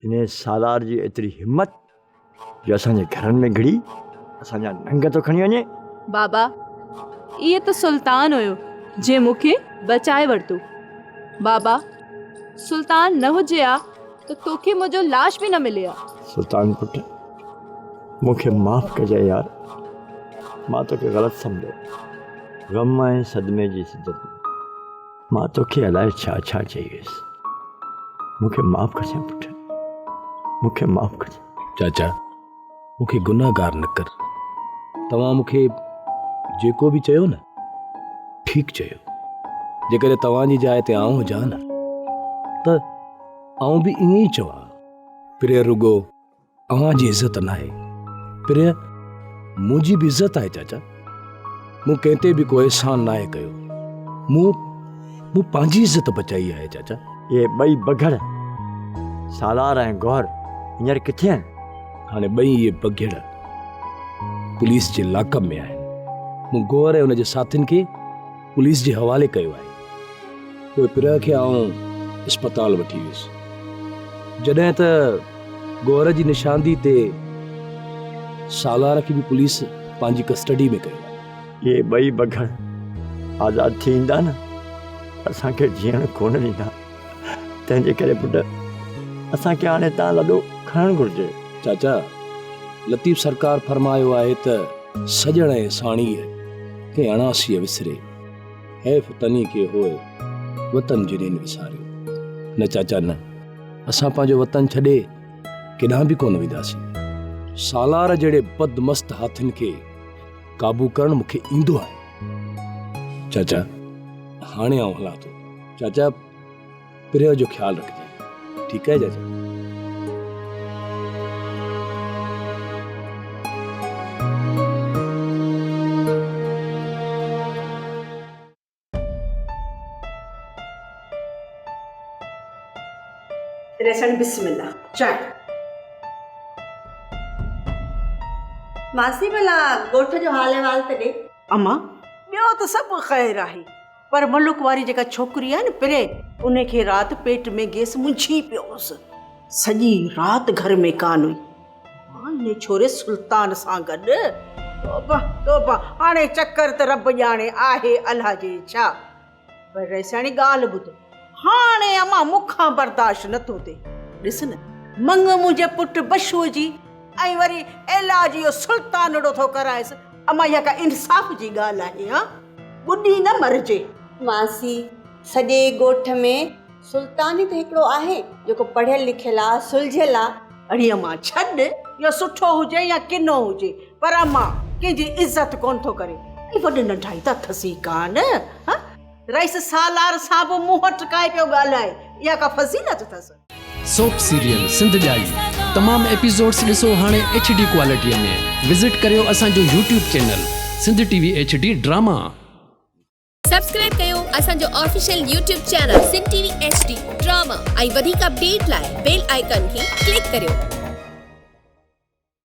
انهيء سالار جي ايتري همت جو اسان جي گهرن ۾ گهڙي اسان جا ننگ ٿو کڻي وڃي. بابا، اهي ته سلطان هيو جنهن مون کي بچائي ورتو. بابا، سلطان نه هجي ها ته توکي منهنجو لاش به نه ملي ها. سلطان پٽ، مون کي معاف ڪجانء يار، مان توکي غلط سمجهيو. غم ۽ صدمي جي شدت ۾ مان توکي الائي ڇا ڇا چئي ويس. مون کي معاف ڪجانء پٽ، مون کي معاف ڪجانء. چاچا، مون کي گنهگار نه ڪر. توهان مون کي جيڪو به چيو نه، ٺيڪ چيو. جيڪڏهن توهان جي جاء تي آئون هجان نه ته آئون به ائين ئي چوان ها. پرينء رڳو اوهان جي عزت ناهي پرينء منهنجي به عزت آهي چاچا. مون ڪنهن تي به ڪو احسان ناهي ڪيو. مون مون پنهنجي عزت بچائي آهي چاچا. اهي ٻئي بگهڙ سالار ۽ گوهر هينئر ڪٿي آهن؟ هاڻي ٻئي اهي بگهڙ پوليس جي لاڪپ ۾ آهن. مون گوهر ۽ ان جي ساٿين کي پوليس جي حوالي ڪيو آهي. پوء پرهه کي آئون اسپتال وٺي ويس. جڏهن ته گوهر جي نشاندهي تي سالار کي به پوليس پنهنجي ڪسٽڊي ۾ ڪيو آهي. اهي ٻئي بگهڙ آزاد ٿي ايندا نه اسان کي جيئڻ ڪونه ڏيندا. تنهن جي ڪري پٽ اسان کي هاڻي هتان لڏو کڻڻ گهرجي. چاچا لطيف سرڪار فرمايو آهي ته سڄڻ ۽ ساڻيهه ڪنهن اڻاسيء وسري، حيف تني کي هوء وطن جنين وساريو. نه چاچا نه، اسان پنهنجو وطن ڇڏي ڪيڏانهن به ڪونه وينداسين. سالار جهڙي بدمست هاٿين کي قابو ڪرڻ مون کي ايندو آهي. چاچا هاڻي آئون هلان ٿو. چاچا پرينء جو خيال رکجانء. ٺيڪ آهي چاچا. ريسڻ بسم الله چانهه. ماسي ڀلا ڳوٺ جو حال احوال ته ڏي. امان ٻيو ته سڀ خير آهي پر ملڪ واري جيڪا ڇوڪري آهي نه پرين ان کي رات پيٽ ۾ گيس منجهي پيو هوس. سڄي رات گهر ۾ ڪانه هئي. مان انهي ڇوري سلطان سان گڏ. توبه توبه هاڻي چڪر ته رب ڄاڻي آهي الهه جي ڇا. پر رئيسياڻي ڳالهه ٻڌ، هاڻي امان مون کان برداشت نه ٿو ٿئي. ڏس نه، مڱ منهنجي پٽ بشوء جي ۽ وري علاج اهو سلطانڙو ٿو ڪرائيس. امان اها ڪا انصاف جي ڳالهه آهي هان؟ ٻڏي نه مرجي. ماسي، سڄي ڳوٺ ۾ سلطان ئي ته هڪڙو آهي، جيڪو پڙهيل لکيل آ، سلجهيل آ. اڙي امان ڇڏ، اهو سٺو هجي يا ڪنو هجي، پر امان ڪنهن جي عزت ڪونه ٿو ڪري ۽ وڏ ننڍائي ته اٿس ئي ڪانه. ها رئيس سالار سان به منهن اٽڪائي پيو ڳالهائي، اها ڪا فضيلت اٿس. سوپ سيريل سنڌ ڄائي تمام ايپيسوڊس ڏسو هاڻي ايڇ ڊي ڪوالٽي ۾ وزٽ ڪريو اسان جو YouTube channel Sindh T V H D drama. Subscribe ڪيو اسان جو official YouTube channel Sindh T V H D drama ۽ وڌيڪ اپڊيٽ لاء بيل آئيڪان کي ڪلڪ ڪريو.